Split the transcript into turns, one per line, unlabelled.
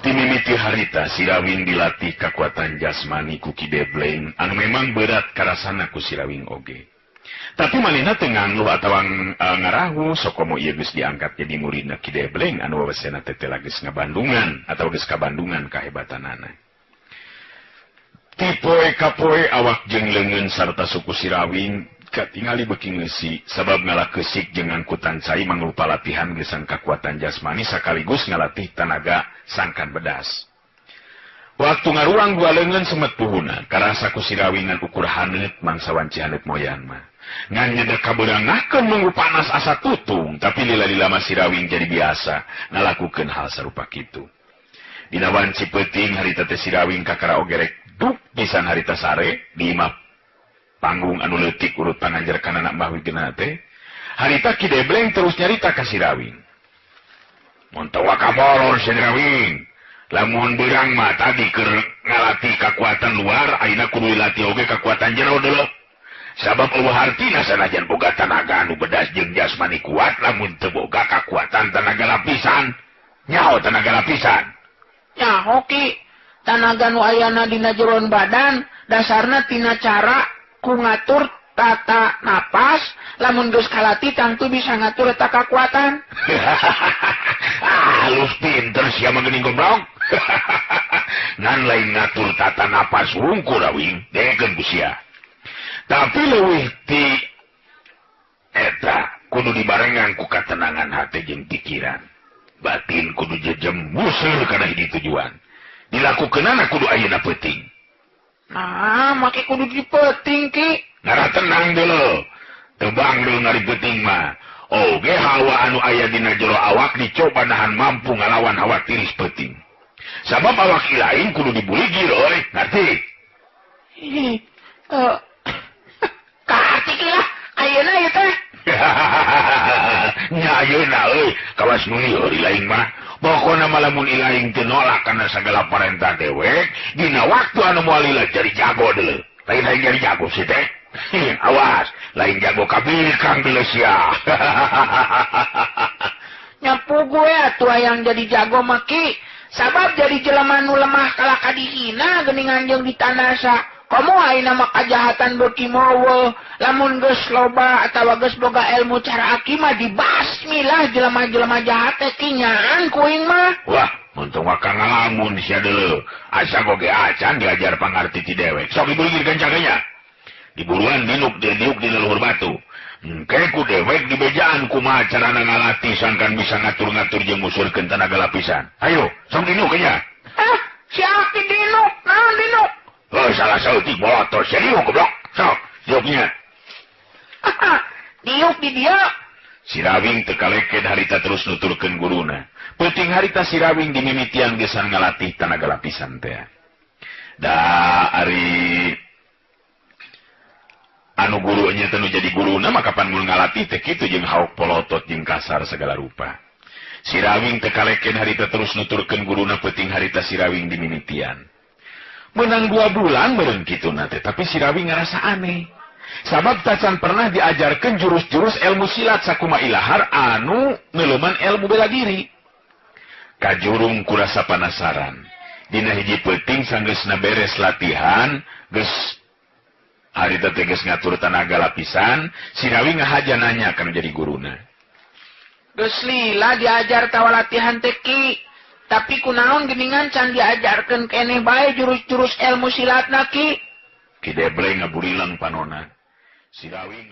Timimiti harita Sirawing dilatih kekuatan jasmani ku Ki Debleng anu memang berat karasana ku Sirawing oge. Tapi manehna teu ngangluh atawa ngarahu sokomo ieu geus diangkat jadi muridna Ki Debleng anu wawasena teh geus ngabandungan atawa geus kabandungan kahebatanana. Ti poe ka poe awak jeung leungeun sarta suku Sirawing katingali beuki ngeusi sabab ngalakeusik jeung ngangkutan cai mangrupa latihan geusang kakuatan jasmani sakaligus ngalatih tanaga sangkan bedas. Waktu ngaruang dua leungeun semet puhuna karasa ku Sirawing ngan ukur haneut mangsa wanci haneut moyan mah. Ngan nyedek kabeurangahkeun manggu panas asa tutung tapi lila-lila mah Sirawing jadi biasa ngalakukeun hal sarupa kitu. Dina wanci peuting harita teh Sirawing kakara oge rek duk pisan harita sare di imah panggung anu leutik urut panganjerkan anak Mbah Wigena teh. Harita Ki Debleng terus nyarita ka Sirawing. Mun teu kabolor Sirawing, lamun beurang mah tadi keur ngalatih kakuatan luar, ayeuna kudu dilatih oge kakuatan jero deuleu. Sabab eueuh hartina sanajan boga tanaga anu bedas jeung jasmani kuat, lamun teu boga kakuatan tanaga lapisan. Nyaho tanaga lapisan.
Nyaho Ki, tanaga nu ayana dina jeroan badan dasarna tina cara ku ngatur tata napas, lamun geus kalatih tangtu bisa ngatur eta kakuatan.
Ah, halus pinter sia mah geuning goblok. Ngan lain ngatur tata napas wungkul awing, dengekeun ku sia. Tapi leuwih ti eta kudu dibarengan ku katenangan hate jeung pikiran. Batin kudu jejem museur kana hiji tujuan. Dilakukeunana kudu ayeuna peuting.
Nah, make kudu dipeting Ki.
Ngarah tenang dulu. Tebang dulu ngari peuting mah. Oge hawa anu aya dina jero awak dicoba nahan mampu ngalawan hawa tiris peuting. Sabab awak lain kudu dibuligir euy, ngarti?
Kaarti lah, ayeuna ieu teh.
Nya ayeuna euy, kawas nu lieur lain mah. Pokona mah lamun ilaing teu nolak kana sagala parentah dewek, dina waktu anu moal lila jadi jago deuleu. Lain lain jadi jago sih teh. Awas, lain jago kabikang deuleu sia.
Nyapu gue atuh hayang jadi jago mah Ki. Sabab jadi jelema nu lemah kalah kadihina geuningan jeung ditandasa. Komo ayeuna mah kajahatan beuki mowo, lamun geus loba atawa geus boga ilmu cara aki mah dibasmi lah jelema-jelema jahat teh kinyaan kuing mah.
Wah, untung mah ngalamun sia deuleu. Asa goge acan diajar pangarti ti dewek. Sok dibuligir gancangnya. Diburuan dinuk diuk di leluhur batu. Engke ku dewek dibejaan kumaha carana ngalatih sangkan bisa ngatur-ngatur jeung musurkeun tanaga lapisan. Ayo, sok dinuk nya.
Ah, si aki dinuk, naon dinuk?
Oh, salah saeutik bolotor serius goblok. Sok, diuknya.
Diuk di dieu.
Sirawing teu kaleked harita terus nuturkeun guruna. Peuting harita Sirawing dimimitian geus ngalatih tanaga lapisan teh. Da ari anu gurunya teh nu jadi guruna mah kapan mun ngalatih teh kitu jeung haok polotot jeung kasar segala rupa. Sirawing teu kaleken harita terus nuturkeun guruna peuting harita Sirawing dimimitian. Menang 2 bulan meureun kituna teh, tapi Sirawing ngarasa aneh. Sabab tacan pernah diajarkeun jurus-jurus ilmu silat sakuma ilahar anu neuleman ilmu bela diri. Kajurung kurasa panasaran. Dina hiji peuting sanggeusna beres latihan, geus harita teh geus ngatur tanaga lapisan, Sirawing ngahaja nanya kana jadi guruna.
Geus lila diajar tawa latihan teh Ki. Tapi kunaon geningan can diajarkeun keneh bae jurus-jurus ilmu silatna Ki.
Ki Debleng ngaburilang panona. Sirawing